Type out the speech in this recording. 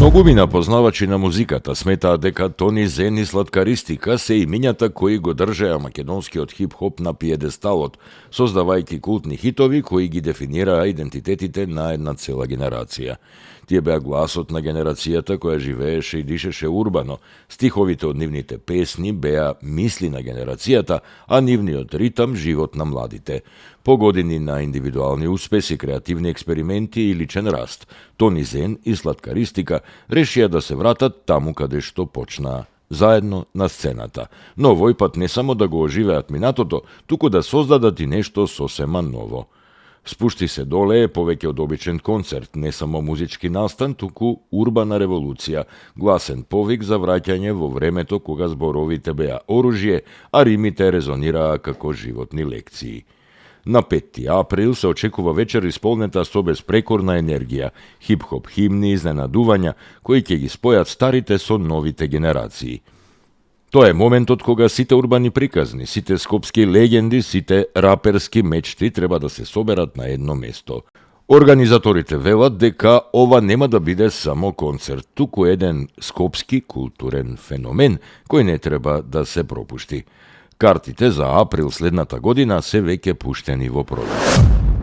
Многумина познавачи на музиката сметаат дека Тони Зен и Сладкаристика се имињата кои го држеа македонскиот хип-хоп на пиедесталот, создавајќи култни хитови кои ги дефинираа идентитетите на една цела генерација. Тие беа гласот на генерацијата која живееше и дишеше урбано. Стиховите од нивните песни беа мисли на генерацијата, а нивниот ритам живот на младите. По години на индивидуални успеси, креативни експерименти и личен раст, Тони Зен и Сладкаристика решија да се вратат таму каде што почнаа, заедно на сцената. Но овој пат не само да го оживеат минатото, туку да создадат и нешто сосема ново. Спушти се доле е повеќе од обичен концерт, не само музички настан, туку урбана револуција, гласен повик за враќање во времето кога зборовите беа оружје, а римите резонираа како животни лекции. На 5 април се очекува вечер исполнета со безпрекорна енергија, хип-хоп химни и изненадувања, кои ќе ги спојат старите со новите генерации. Тоа е моментот кога сите урбани приказни, сите скопски легенди, сите раперски мечти треба да се соберат на едно место. Организаторите велат дека ова нема да биде само концерт, туку еден скопски културен феномен кој не треба да се пропушти. Картите за април следната година се веќе пуштени во продажа.